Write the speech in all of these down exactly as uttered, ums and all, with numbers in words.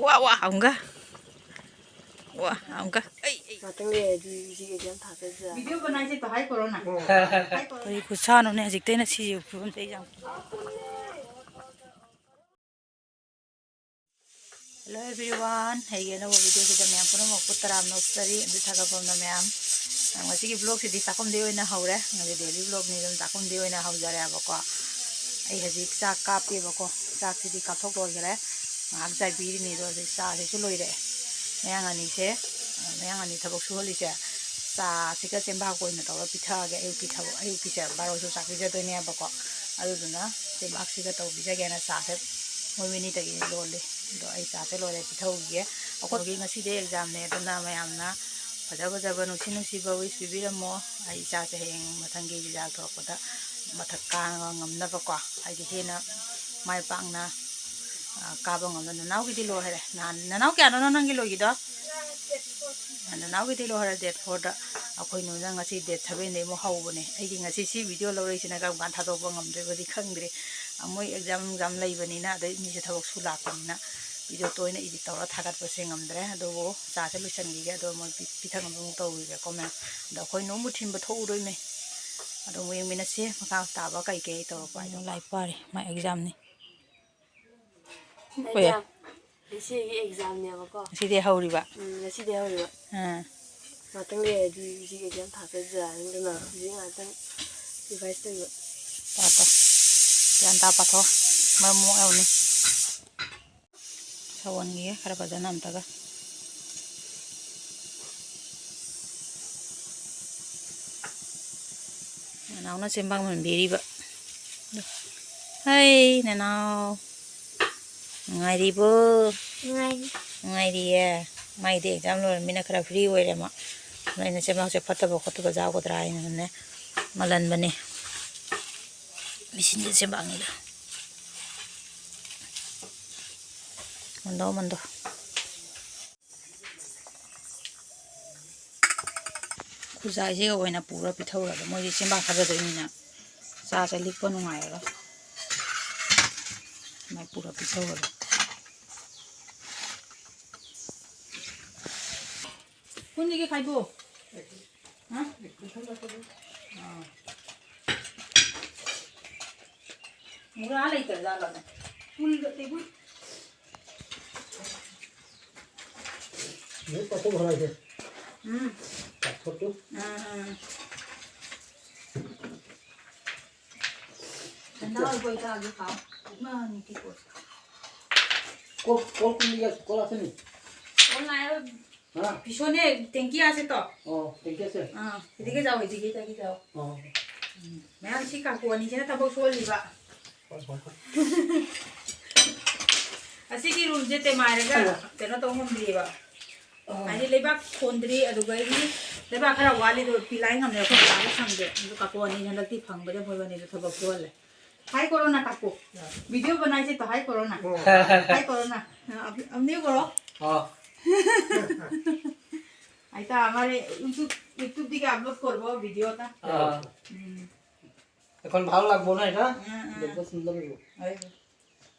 ꯋꯥ, ꯋꯥ, ꯑꯃꯨꯛꯀ꯫ ꯋꯥ, ꯑꯃꯨꯛꯀ꯫ ꯑꯩ, ꯑꯩ꯫ ꯉꯥꯛꯇꯪ ꯂꯩꯔꯗꯤ ꯏꯆꯦꯒꯤ ꯑꯦꯛꯖꯥꯝ ꯊꯥ ꯆꯠꯁꯤꯔꯥ? ꯚꯤꯗꯤꯑꯣ ꯕꯅꯥꯏꯁꯦ ꯇꯣ ꯍꯥꯏ ꯀꯣꯔꯣꯅꯥ꯫ ꯍꯥꯏ ꯀꯣꯔꯣꯅꯥ꯫ ꯀꯔꯤ ꯈꯨꯠꯁꯥꯅꯣꯅꯦ ꯍꯧꯖꯤꯛꯇꯩꯅ ꯁꯤꯁꯦ ꯐꯤꯕꯝꯗ ꯑꯩ ꯌꯥꯝ꯫ Hello everyone, ꯑꯩꯒꯤ ꯑꯅꯧꯕ ꯚꯤꯗꯤꯑꯣꯁꯤꯗ ꯃꯌꯥꯝ ꯄꯨꯝꯅꯃꯛꯄꯨ ꯇꯔꯥꯝꯅ ꯑꯣꯛꯆꯔꯤ꯫ ꯑꯗꯨ ꯊꯥꯒꯠꯐꯝꯅ ꯃꯌꯥꯝ ꯉꯁꯤꯒꯤ ꯕ꯭ꯂꯣꯛꯁꯤꯗꯤ ꯆꯥꯛꯈꯨꯝꯗꯒꯤ ꯑꯣꯏꯅ ꯍꯧꯔꯦ꯫ ꯉꯁꯤ ꯗꯦꯂꯤ ꯕ꯭ꯂꯣꯛꯅꯤ, ꯑꯗꯨꯝ ꯆꯥꯛꯈꯨꯝꯗꯒꯤ ꯑꯣꯏꯅ ꯍꯧꯖꯔꯦꯕꯀꯣ꯫ ꯑꯩ ꯍꯧꯖꯤꯛ ꯆꯥꯛ ꯀꯥꯞꯄꯦꯕꯀꯣ꯫ ꯆꯥꯛꯁꯤꯗꯤ ꯀꯥꯞꯊꯣꯛ ꯂꯣꯏꯈꯔꯦ꯫ ꯉꯥꯏꯍꯥꯛ ꯆꯥꯏꯕꯤꯔꯤꯅꯤ꯫ ꯑꯗꯣ ꯍꯧꯖꯤꯛ ꯆꯥꯁꯤꯁꯨ ꯂꯣꯏꯔꯛꯑꯦ꯫ ꯃꯌꯥꯡ ꯑꯅꯤꯁꯦ, ꯃꯌꯥꯡ ꯑꯅꯤ ꯊꯕꯛ ꯁꯨꯍꯜꯂꯤꯁꯦ ꯆꯥꯁꯤꯒ ꯆꯦꯡꯕꯥꯛꯀ ꯑꯣꯏꯅ ꯇꯧꯔ ꯄꯤꯊꯛꯑꯒꯦ꯫ ꯑꯌꯨꯛꯀꯤ ꯊꯕꯛ, ꯑꯌꯨꯛꯀꯤꯁꯦ ꯕꯥꯔꯣꯁꯨ ꯆꯥꯛ ꯄꯤꯖꯗꯣꯏꯅꯦꯕꯀꯣ꯫ ꯑꯗꯨꯗꯨꯅ ꯆꯦꯡꯕꯥꯛꯁꯤꯒ ꯇꯧꯕꯤꯖꯒꯦꯅ ꯆꯥꯁꯦ ꯃꯣꯏ ꯃꯤꯅꯤꯗꯒꯤ ꯂꯣꯜꯂꯤ꯫ ꯑꯗꯣ ꯑꯩ ꯆꯥꯁꯦ ꯂꯣꯏꯔꯦ ꯄꯤꯊꯛꯎꯈꯤꯒꯦ꯫ ꯑꯩꯈꯣꯏꯒꯤ ꯉꯁꯤꯗꯤ ꯑꯦꯛꯖꯥꯝꯅꯦ, ꯑꯗꯨꯅ ꯃꯌꯥꯝꯅ ꯐꯖ ꯐꯖꯕ ꯅꯨꯡꯁꯤ ꯅꯨꯡꯁꯤꯕ ꯋꯤꯁ ꯄꯤꯕꯤꯔꯝꯃꯣ꯫ ꯑꯩ ꯏꯆꯥꯁꯦ ꯍꯌꯦꯡ ꯃꯊꯪꯒꯤ ꯔꯤꯖꯜ ꯊꯣꯛꯂꯛꯄꯗ ꯃꯊꯛ ꯀꯥꯕ ꯉꯝꯅꯕꯀꯣ, ꯍꯥꯏꯗꯤ ꯍꯦꯟꯅ ꯃꯥꯏ ꯄꯥꯛꯅ, ꯑ, ꯀꯥꯕ ꯉꯝꯅꯕ꯫ ꯅꯅꯥꯎꯒꯤꯗꯤ ꯂꯣꯏꯈꯔꯦ ꯅꯍꯥꯟ꯫ ꯅꯅꯥꯎ ꯀꯌꯥꯅꯣ ꯅꯪꯒꯤ ꯂꯣꯏꯈꯤꯗꯣ? ꯅꯅꯥꯎꯒꯤꯗꯤ ꯂꯣꯏꯈꯔꯦ, ꯗꯦꯠ ꯐꯣꯔꯗ꯫ ꯑꯩꯈꯣꯏ ꯅꯨꯅ ꯉꯁꯤ ꯗꯦꯠ ꯁꯚꯦꯟꯗꯩ ꯑꯃꯨꯛ ꯍꯧꯕꯅꯦ꯫ ꯑꯩꯗꯤ ꯉꯁꯤ ꯁꯤ ꯚꯤꯗꯤꯑꯣ ꯂꯧꯔꯛꯏꯁꯤꯅ ꯀꯔꯝ ꯀꯥꯟꯗ ꯊꯥꯗꯣꯛꯄ ꯉꯝꯗꯣꯏꯕꯗꯤ ꯈꯪꯗ꯭ꯔꯤ꯫ ꯃꯣꯏ ꯑꯦꯛꯖꯥꯝ ꯅꯨꯡꯖꯥꯝ ꯂꯩꯕꯅꯤꯅ, ꯑꯗꯩ ꯃꯤꯁꯦ ꯊꯕꯛ ꯁꯨ ꯂꯥꯛꯄꯅꯤꯅ ꯚꯤꯗꯤꯑꯣ ꯇꯣꯏꯅ ꯏꯗꯤꯠ ꯇꯧꯔ ꯊꯥꯒꯠꯄꯁꯦ ꯉꯝꯗ꯭ꯔꯦ꯫ ꯑꯗꯨꯕꯨ ꯆꯥꯁꯦ ꯂꯣꯏꯁꯤꯟꯈꯤꯒꯦ, ꯑꯗꯨꯒ ꯃꯣꯏ ꯄꯤ-, ꯄꯤꯊꯛꯅꯕ ꯑꯃꯨꯛ ꯇꯧꯔꯤꯒꯦꯀꯣ ꯃꯌꯥꯝ꯫ ꯑꯗꯣ ꯑꯩꯈꯣꯏ ꯅꯣꯡꯃ ꯊꯤꯟꯕ ꯊꯣꯛꯎꯗꯣꯏꯅꯦ꯫ ꯑꯗꯣ ꯑꯃꯨꯛ ꯌꯦꯡꯃꯤꯟꯅꯁꯤ ꯃꯈꯥ ꯇꯥꯕ ꯀꯩ ꯀꯩ ꯇꯧꯔꯛꯄ ꯍꯥꯏꯗꯣ꯫ ꯂꯥꯏꯔꯤꯛ ꯄꯥꯔꯤ, ꯃꯥ ꯑꯦꯛꯖꯥꯝꯅꯤ꯫ ꯍꯣꯏ꯫ ꯑꯦꯛꯖꯥꯝ, ꯏꯆꯦꯒꯤ ꯑꯦꯛꯖꯥꯝꯅꯦꯕꯀꯣ꯫ ꯉꯁꯤꯗꯤ ꯍꯧꯔꯤꯕ? ꯎꯝ, ꯉꯁꯤꯗꯤ ꯍꯧꯔꯤꯕ꯫ ꯑꯥ꯫ ꯉꯥꯛꯇꯪ ꯂꯩꯔꯗꯤ ꯏꯆꯦꯒꯤ ꯑꯦꯛꯖꯥꯝ ꯊꯥ ꯆꯠꯁꯤꯔꯥ ꯍꯥꯏꯅ ꯑꯗꯨꯅ ꯍꯧꯖꯤꯛ ꯉꯥꯛꯇꯪ ꯔꯤꯚꯥꯏꯁ ꯇꯧꯔꯤꯕ꯫ ꯄꯥ, ꯄꯥ꯫ ꯒ꯭ꯌꯥꯟ ꯇꯥ ꯄꯥꯊꯣꯛ꯫ ꯃꯔꯝ ꯃꯣꯛꯑꯕꯅꯤ꯫ ꯁꯧꯍꯟꯈꯤꯒꯦ ꯈꯔ ꯐꯖꯅ ꯑꯝꯇꯒ꯫ ꯅꯅꯥꯎꯅ ꯆꯦꯡꯕꯥꯡ ꯃꯟꯕꯤꯔꯤꯕ꯫ ꯍꯩ, ꯅꯅꯥꯎ꯫ ꯅꯨꯡꯉꯥꯏꯔꯤꯕꯣ? ꯅꯨꯡꯉꯥꯏꯔꯤ꯫ ꯅꯨꯡꯉꯥꯏꯔꯤꯌꯦ? ꯃꯥꯏꯗꯤ ꯑꯦꯛꯖꯥꯝ ꯂꯣꯏꯔꯃꯤꯅ ꯈꯔ ꯐ꯭ꯔꯤ ꯑꯣꯏꯔꯦ ꯃꯥ꯫ ꯑꯗꯣ ꯑꯩꯅ ꯆꯦꯡꯕꯥꯡꯁꯦ ꯐꯠꯇꯕ ꯈꯣꯠꯇꯕ ꯌꯥꯎꯒꯗ꯭ꯔꯥ ꯍꯥꯏꯅꯅꯦ ꯃꯜꯍꯟꯕꯅꯦ꯫ ꯃꯦꯆꯤꯟꯁꯦ ꯆꯦꯡꯕꯥꯡꯅꯤꯗ꯫ ꯃꯟꯗꯣ, ꯃꯟꯗꯣ꯫ ꯈꯨꯖꯥꯏꯁꯤꯒ ꯑꯣꯏꯅ ꯄꯨꯔ ꯄꯤꯊꯧꯔꯒ, ꯃꯣꯏꯗꯤ ꯆꯦꯡꯕꯥꯡ ꯊꯥꯗꯗꯣꯏꯅꯤꯅ ꯆꯥꯁꯦ ꯂꯤꯛꯄ ꯅꯨꯡꯉꯥꯏꯔꯔꯣꯏ꯫ ꯁꯨꯃꯥꯏꯅ ꯄꯨꯔ ꯄꯤꯊꯧꯔꯒ꯫ ꯀꯨꯟꯗꯒꯤ ꯈꯥꯏꯗꯣꯛꯑꯣ꯫ ꯍꯥ? ꯑꯥ꯫ ꯃꯨꯔꯥ ꯂꯩꯇ꯭ꯔꯖꯥꯠꯂꯣꯅꯦ? ꯄꯨꯜꯗ ꯇꯦꯕꯜ꯫ ꯎꯝ꯫ ꯎꯝ, ꯎꯝ꯫ ঠাণ্ডা অইব, এটা আগে খাও। না, নিতে কই। কল, কল কোন দিকে আছে? কল আছে নি? কল নাই, ওই হ্যাঁ? পিছনে ট্যাঙ্কি আছে তো। ও, ট্যাঙ্কি আছে? ꯑꯥ, ꯁꯤꯗꯒꯤ ꯆꯥꯎ, ꯁꯤꯗꯒꯤ ꯆꯥꯎ꯫ ꯑꯣ꯫ ꯎꯝ, ꯃꯌꯥꯝ ꯁꯤ ꯀꯥꯡꯄꯣꯛ ꯑꯅꯤꯁꯤꯅ ꯊꯕꯛ ꯁꯨꯍꯜꯂꯤꯕ꯫ ꯍꯣꯏ, ꯍꯣꯏ, ꯍꯣꯏ꯫ ꯑꯁꯤꯒꯤ ꯔꯨꯝꯁꯦ ꯇꯦꯃꯥꯏꯔꯒ ꯑꯣ꯫ ꯀꯩꯅꯣ ꯇꯧ ꯉꯝꯗ꯭ꯔꯤꯑꯕ꯫ ꯑꯣ꯫ ꯍꯥꯏꯗꯤ ꯂꯩꯕꯥꯛ ꯍꯣꯟꯗ꯭ꯔꯤ, ꯑꯗꯨꯗꯒꯤ ꯂꯩꯕꯥꯛ ꯈꯔ ꯋꯥꯠꯂꯤ, ꯑꯗꯨ ꯄꯤꯂꯥꯏ ꯉꯝꯗ꯭ꯔꯦ, ꯑꯩꯈꯣꯏ ꯄꯥꯒ ꯁꯪꯗꯦ꯫ ꯑꯗꯨ ꯀꯥꯡꯄꯣꯛ ꯑꯅꯤ ꯍꯟꯗꯛꯇꯤ ꯐꯪꯕꯗ ꯃꯣꯏ ꯑꯅꯤꯗꯣ ꯊꯕꯛ ꯁꯨꯍꯜꯂꯦ꯫ हाय करो ना काकू, वीडियो बनाए से तो हाय करो ना। ओ। हाय करो ना। अब, अब नहीं करो। हाँ। ऐसा हमारे YouTube, YouTube দিকে আপলোড করব ভিডিওটা। हाँ। হুম। এখন ভালো লাগবো না এটা? হুম, হুম। দেখতে সুন্দর হইব। এই।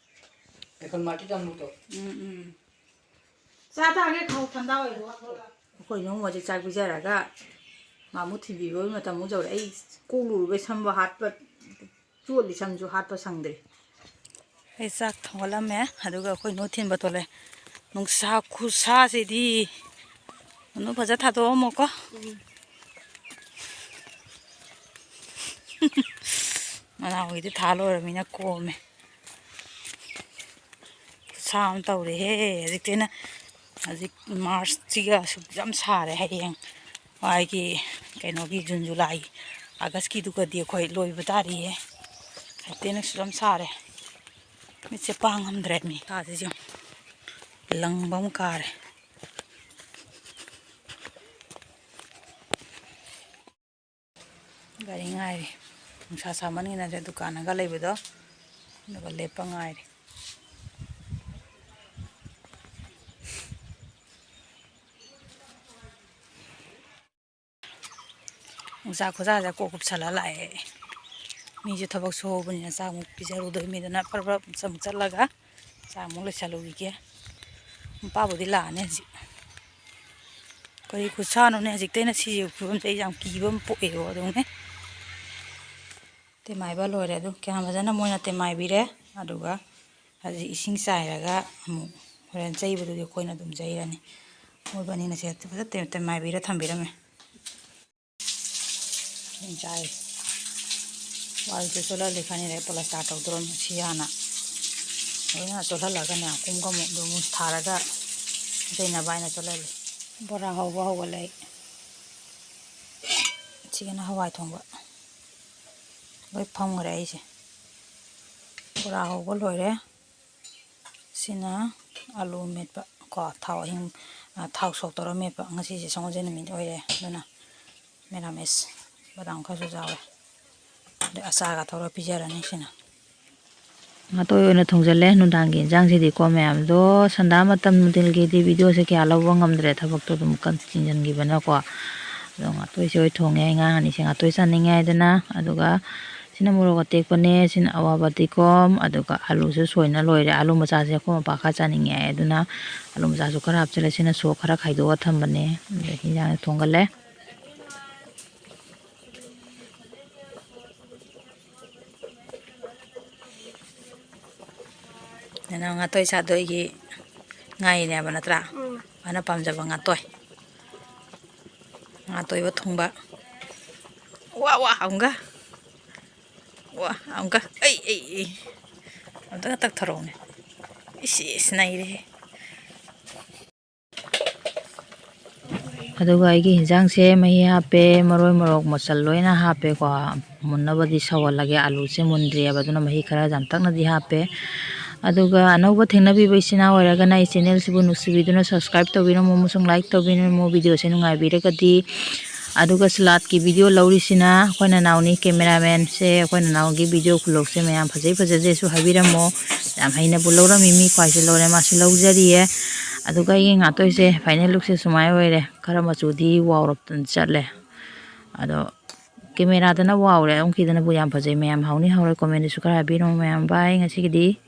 এখন মাটি টানবো তো। ꯎꯝ, ꯎꯝ꯫ ꯆꯥ ꯊꯥꯒꯦ, ꯈꯥꯎ ꯊꯟꯗꯥ ꯑꯣꯏꯔꯣ꯫ ꯑꯩꯈꯣꯏ ꯏꯅꯧ ꯍꯧꯖꯤꯛ ꯆꯥꯛ ꯄꯤꯖꯔꯒ ꯃꯥꯃꯨ ꯊꯤꯟꯕꯤꯕꯒꯤ ꯃꯇꯝ ꯑꯃꯨꯛ ꯌꯧꯔꯛꯑꯦ꯫ ꯑꯩ ꯀꯣꯛ ꯂꯨꯔꯨꯕꯩ ꯁꯝꯕ ꯍꯥꯠꯄ ꯆꯣꯠꯂꯤ, ꯁꯝꯁꯨ ꯍꯥꯠꯄ ꯁꯪꯗ꯭ꯔꯤ꯫ ꯑꯩ ꯆꯥꯛ ꯊꯣꯡꯒꯠꯂꯝꯃꯦ, ꯑꯗꯨꯒ ꯑꯩꯈꯣꯏ ꯅꯨ ꯊꯤꯟꯕ ꯊꯣꯛꯂꯛꯑꯦ꯫ ꯅꯨꯡꯁꯥ ꯈꯨꯁꯥꯁꯤꯗꯤ꯫ ꯅꯨ ꯐꯖ ꯊꯥꯗꯣꯛꯑꯝꯃꯣꯀꯣ꯫ ꯎꯝ꯫ ꯃꯅꯥꯎꯒꯤꯗꯤ ꯊꯥ ꯂꯣꯏꯔꯕꯅꯤꯅ ꯀꯣꯝꯃꯦ꯫ ꯈꯨꯠꯁꯥ ꯑꯃ ꯇꯧꯔꯦꯍꯦ꯫ ꯍꯧꯖꯤꯛꯇꯤ ꯑꯩꯅ, ꯍꯧꯖꯤꯛ ꯃꯥꯔꯆꯁꯤꯒ ꯑꯁꯨꯛ ꯌꯥꯝ ꯁꯥꯔꯦ꯫ ꯍꯌꯦꯡ ꯃꯥꯒꯤ ꯀꯩꯅꯣꯒꯤ ꯖꯨꯟ, ꯖꯨꯂꯥꯏ, ꯑꯥꯒꯁꯀꯤꯗꯨꯒꯗꯤ ꯑꯩꯈꯣꯏ ꯂꯣꯏꯕ ꯇꯥꯔꯤꯌꯦ꯫ ꯍꯧꯖꯤꯛꯇꯤ ꯑꯩꯅ ꯑꯁꯨꯛ ꯌꯥꯝ ꯁꯥꯔꯦ꯫ ꯃꯤꯠꯁꯦ ꯄꯥꯡ ꯉꯝꯗ꯭ꯔꯦ ꯃꯤ꯫ ꯁꯥꯁꯤꯁꯨ ꯂꯪꯕ ꯑꯃ ꯀꯥꯔꯦ꯫ ꯒꯥꯔꯤ ꯉꯥꯏꯔꯤ꯫ ꯅꯨꯡꯁꯥ ꯁꯥꯃꯟꯒꯤꯅ ꯁꯦ ꯗꯨꯀꯥꯟ ꯑꯃꯒ ꯂꯩꯕꯗꯣ, ꯑꯗꯨꯒ ꯂꯦꯞꯄ ꯉꯥꯏꯔꯤ꯫ ꯅꯨꯡꯁꯥ ꯈꯨꯁꯥꯁꯦ ꯀꯣꯛ ꯀꯨꯞꯁꯜꯂ ꯂꯥꯛꯑꯦ꯫ ꯃꯤꯁꯨ ꯊꯕꯛ ꯁꯨꯍꯧꯕꯅꯤꯅ ꯆꯥꯛ ꯑꯃꯨꯛ ꯄꯤꯖꯔꯨꯗꯣꯏꯃꯤꯗꯅ ꯐꯠ ꯐꯠ ꯑꯃꯨꯛ ꯆꯠꯂꯒ ꯆꯥꯛ ꯑꯃꯨꯛ ꯂꯣꯏꯁꯜꯂꯨꯈꯤꯒꯦ꯫ ꯃꯄꯥꯕꯨꯗꯤ ꯂꯥꯛꯑꯅꯤ ꯍꯧꯖꯤꯛ꯫ ꯀꯔꯤ ꯈꯨꯠꯁꯥꯅꯣꯅꯦ, ꯍꯧꯖꯤꯛꯇ ꯑꯩꯅ ꯁꯤꯒꯤ ꯐꯤꯕꯝꯁꯦ ꯑꯩ ꯌꯥꯝ ꯀꯤꯕ ꯑꯃ ꯄꯣꯛꯑꯦꯕ꯫ ꯑꯗꯨꯅꯦ ꯇꯦꯃꯥꯏꯕ ꯂꯣꯏꯔꯦ꯫ ꯑꯗꯨ ꯀꯌꯥꯝ ꯐꯖꯅ ꯃꯣꯏꯅ ꯇꯦꯃꯥꯏꯕꯤꯔꯦ꯫ ꯑꯗꯨꯒ ꯍꯧꯖꯤꯛ ꯏꯁꯤꯡ ꯆꯥꯏꯔꯒ ꯑꯃꯨꯛ ꯍꯣꯔꯦꯟ ꯆꯩꯕꯗꯨꯗꯤ ꯑꯩꯈꯣꯏꯅ ꯑꯗꯨꯝ ꯆꯩꯔꯅꯤ꯫ ꯃꯣꯏꯕꯥꯅꯤꯅ ꯁꯦ ꯐꯖꯅ ꯇꯦ-, ꯇꯦꯃꯥꯏꯕꯤꯔ ꯊꯝꯕꯤꯔꯝꯃꯦ꯫ ꯏꯁꯤꯡ ꯆꯥꯏ꯫ ꯋꯥꯜꯁꯨ ꯆꯣꯠꯍꯜꯂꯤ ꯈꯅꯤꯗ, ꯑꯩ ꯄꯣꯂꯁꯇꯥꯔ ꯇꯧꯗꯣꯔꯝꯅꯤ꯫ ꯁꯤ ꯍꯥꯟꯅ ꯂꯣꯏꯅ ꯆꯣꯠꯍꯜꯂꯒꯅꯦ, ꯀꯨꯝꯒ ꯑꯃꯨꯛ ꯑꯗꯨ ꯑꯃꯨꯛ ꯊꯥꯔꯒ ꯌꯩꯅꯕ ꯍꯥꯏꯅ ꯆꯣꯠꯍꯜꯂꯤ꯫ ꯕꯣꯔꯥ ꯍꯧꯕ ꯍꯧꯒꯠꯂꯦ ꯑꯩ꯫ ꯁꯤꯒꯅ ꯍꯋꯥꯏ ꯊꯣꯡꯕ꯫ ꯂꯣꯏ ꯐꯝꯈ꯭ꯔꯦ ꯑꯩꯁꯦ꯫ ꯕꯣꯔꯥ ꯍꯧꯕ ꯂꯣꯏꯔꯦ꯫ ꯁꯤꯅ ꯑꯂꯨ ꯃꯦꯠꯄ ꯀꯣ, ꯊꯥꯎ ꯑꯍꯤꯡ, ꯑ, ꯊꯥꯎ ꯁꯣꯛ ꯇꯧꯔ ꯃꯦꯠꯄ꯫ ꯉꯁꯤꯁꯦ ꯁꯒꯣꯜꯁꯦꯟ ꯅꯨꯃꯤꯠ ꯑꯣꯏꯔꯦ, ꯑꯗꯨꯅ ꯃꯦꯔꯥꯃꯦꯁ꯫ ꯕꯗꯥꯝ ꯈꯔꯁꯨ ꯌꯥꯎꯔꯦ꯫ ꯑꯗꯩ ꯑꯆꯥꯔꯒ ꯇꯧꯔ ꯄꯤꯖꯔꯅꯤ ꯁꯤꯅ꯫ ꯉꯥꯇꯣꯏ ꯑꯣꯏꯅ ꯊꯣꯡꯖꯜꯂꯦ ꯅꯨꯡꯗꯥꯡꯒꯤ ꯏꯟꯖꯥꯡꯁꯤꯗꯤꯀꯣ ꯃꯌꯥꯝꯗꯣ꯫ ꯁꯟꯗꯥ ꯃꯇꯝ ꯅꯨꯡꯊꯤꯜꯒꯤꯗꯤ ꯚꯤꯗꯤꯑꯣꯁꯦ ꯀꯌꯥ ꯂꯧꯕ ꯉꯝꯗ꯭ꯔꯦ, ꯊꯕꯛꯇꯣ ꯑꯗꯨꯝ ꯀꯟ-, ꯆꯤꯟꯖꯟꯈꯤꯕꯅꯀꯣ꯫ ꯑꯗꯣ ꯉꯥꯇꯣꯏꯁꯦ ꯍꯣꯏ ꯊꯣꯡꯉꯦ, ꯑꯉꯥꯡ ꯑꯅꯤꯁꯦ ꯉꯥꯇꯣꯏ ꯆꯥꯅꯤꯡꯉꯦ ꯍꯥꯏꯗꯅ꯫ ꯑꯗꯨꯒ ꯁꯤꯅ ꯃꯣꯔꯣꯛ ꯑꯇꯦꯛꯄꯅꯦ, ꯁꯤꯅ ꯑꯋꯥ ꯐꯗꯤꯒꯣꯝ, ꯑꯗꯨꯒ ꯑꯂꯨꯁꯨ ꯁꯣꯏꯅ ꯂꯣꯏꯔꯦ꯫ ꯑꯂꯨ ꯃꯆꯥꯁꯦ ꯑꯩꯈꯣꯏ ꯃꯄꯥ ꯈꯔ ꯆꯥꯅꯤꯡꯉꯦ ꯍꯥꯏ, ꯑꯗꯨꯅ ꯑꯂꯨ ꯃꯆꯥꯁꯨ ꯈꯔ ꯍꯥꯞꯆꯤꯜꯂꯦ꯫ ꯁꯤꯅ ꯁꯣꯛ ꯈꯔ ꯈꯥꯏꯗꯣꯛꯑ ꯊꯝꯕꯅꯦ꯫ ꯑꯗ ꯍꯤꯟꯖꯥꯡꯁꯦ ꯊꯣꯡꯒꯠꯂꯦ꯫ ꯅꯅꯥꯎ ꯉꯥꯇꯣꯏ ꯆꯥꯗꯣꯏꯒꯤ ꯉꯥꯏꯔꯤꯅꯦꯕ ꯅꯠꯇ꯭ꯔꯥ? ꯎꯝ꯫ ꯃꯥꯅ ꯄꯥꯝꯖꯕ ꯉꯥꯇꯣꯏ꯫ ꯉꯥꯇꯣꯏꯕ ꯊꯣꯡꯕ꯫ ꯋꯥ, ꯋꯥ, ꯑꯃꯨꯛꯀ꯫ ꯋꯥ, ꯑꯃꯨꯛꯀ꯫ ꯑꯩ, ꯑꯩ, ꯑꯩ꯫ ꯑꯝꯇꯒ ꯇꯛꯊꯔꯛꯎꯅꯦ꯫ ꯏꯁ, ꯏꯁ, ꯅꯩꯔꯦꯍꯦ꯫ ꯑꯗꯨꯒ ꯑꯩꯒꯤ ꯍꯤꯟꯖꯥꯡꯁꯦ ꯃꯍꯤ ꯍꯥꯞꯄꯦ, ꯃꯔꯣꯏ, ꯃꯣꯔꯣꯛ, ꯃꯆꯜ ꯂꯣꯏꯅ ꯍꯥꯞꯄꯦꯀꯣ꯫ ꯃꯨꯟꯅꯕꯗꯤ ꯁꯧꯍꯜꯂꯒꯦ꯫ ꯑꯂꯨꯁꯦ ꯃꯨꯟꯗ꯭ꯔꯤꯑꯕ, ꯑꯗꯨꯅ ꯃꯍꯤ ꯈꯔ ꯌꯥꯝ ꯇꯛꯅꯗꯤ ꯍꯥꯞꯄꯦ꯫ ꯑꯗꯨꯒ ꯑꯅꯧꯕ ꯊꯦꯡꯅꯕꯤꯕ ꯏꯆꯤꯟ ꯏꯅꯥꯎ ꯑꯣꯏꯔꯒꯅ ꯑꯩ ꯆꯦꯅꯦꯜꯁꯤꯕꯨ ꯅꯨꯡꯁꯤꯕꯤꯗꯨꯅ subscribe ꯇꯧꯕꯤꯔꯝꯃꯨ ꯑꯃꯁꯨꯡ like ꯇꯧꯕꯤꯔꯝꯃꯨ, ꯚꯤꯗꯤꯑꯣꯁꯦ ꯅꯨꯡꯉꯥꯏꯕꯤꯔꯒꯗꯤ꯫ ꯑꯗꯨꯒ ꯁꯂꯥꯠꯀꯤ ꯚꯤꯗꯤꯑꯣ ꯂꯧꯔꯤꯁꯤꯅ ꯑꯩꯈꯣꯏ ꯅꯅꯥꯎꯅꯤ, ꯀꯦꯃꯦꯔꯥꯃꯦꯟꯁꯦ꯫ ꯑꯩꯈꯣꯏ ꯅꯅꯥꯎꯒꯤ ꯚꯤꯗꯤꯑꯣ ꯈꯨꯂꯧꯁꯦ ꯃꯌꯥꯝ ꯐꯖꯩ ꯐꯖꯗꯦꯁꯨ ꯍꯥꯏꯕꯤꯔꯝꯃꯣ꯫ ꯌꯥꯝ ꯍꯩꯅꯕꯨ ꯂꯧꯔꯝꯃꯤ, ꯃꯤ ꯈ꯭ꯋꯥꯏꯁꯦ ꯂꯧꯔꯦ, ꯃꯥꯁꯨ ꯂꯧꯖꯔꯤꯌꯦ꯫ ꯑꯗꯨꯒ ꯑꯩꯒꯤ ꯉꯥꯇꯣꯏꯁꯦ final lookꯁꯦ ꯁꯨꯃꯥꯏꯅ ꯑꯣꯏꯔꯦ꯫ ꯈꯔ ꯃꯆꯨꯗꯤ ꯋꯥꯎꯔꯞꯇꯅ ꯆꯠꯂꯦ꯫ ꯑꯗꯣ ꯀꯦꯃꯦꯔꯥꯗꯅ ꯋꯥꯎꯔꯦ, ꯑꯗꯨꯝ ꯈꯤꯗꯅꯕꯨ ꯌꯥꯝ ꯐꯖꯩ꯫ ꯃꯌꯥꯝ ꯍꯥꯎꯅꯤ ꯍꯥꯎꯔꯣꯏ commentꯗꯁꯨ ꯈꯔ ꯍꯥꯏꯕꯤꯔꯝꯃꯣ ꯃꯌꯥꯝ꯫ Bye, ꯉꯁꯤꯒꯤꯗꯤ꯫